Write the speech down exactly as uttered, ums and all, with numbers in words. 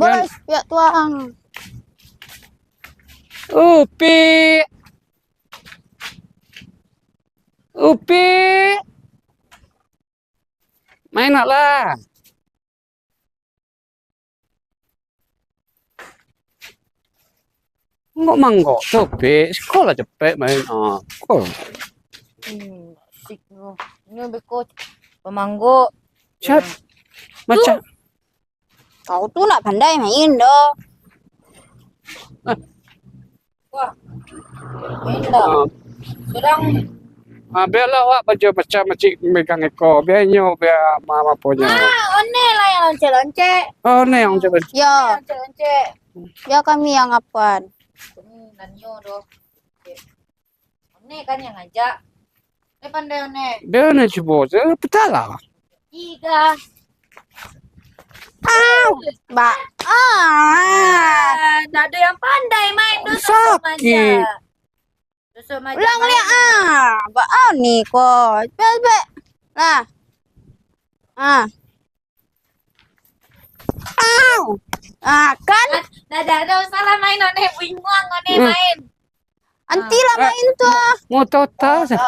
Bolos, piak tuang. Upik. Upik. Main nak lah. Manggok-manggok tu, Pik. Sekolah cepek main. Ah, sekolah. Hmm, asik tu. Ini beko pemanggok. Chat. Macam Kau tu nak pandai main doh. Wah. Main doh. Ah. Sedang Ah, bialah awak baja macam macik megang eko. Biar inyo, biar ma-, aponyo. Ah, one lah yang loncek-loncek. Oh, one yang loncek-loncek. Yo. Loncek-loncek. Yo, kami yang apuan. Kami nanyo doh. One kan yang ngajak. Eh, pandai one. Dia nak cuba je, betul lah. Tiga. Au, ba, ah. Ah, ndak ado yang pandai main tu, sosok Sakit. Manja. Sosok manja. Ulang baliak, ah. Ba, ah, ni ko. Bek, bek. Nah. Ah. Au. Ah, kan? Dah, dah, dah, dah, usah lah main, one, buinguang, one, hmm, main. Anti lah main tu, ah. Mau total sah.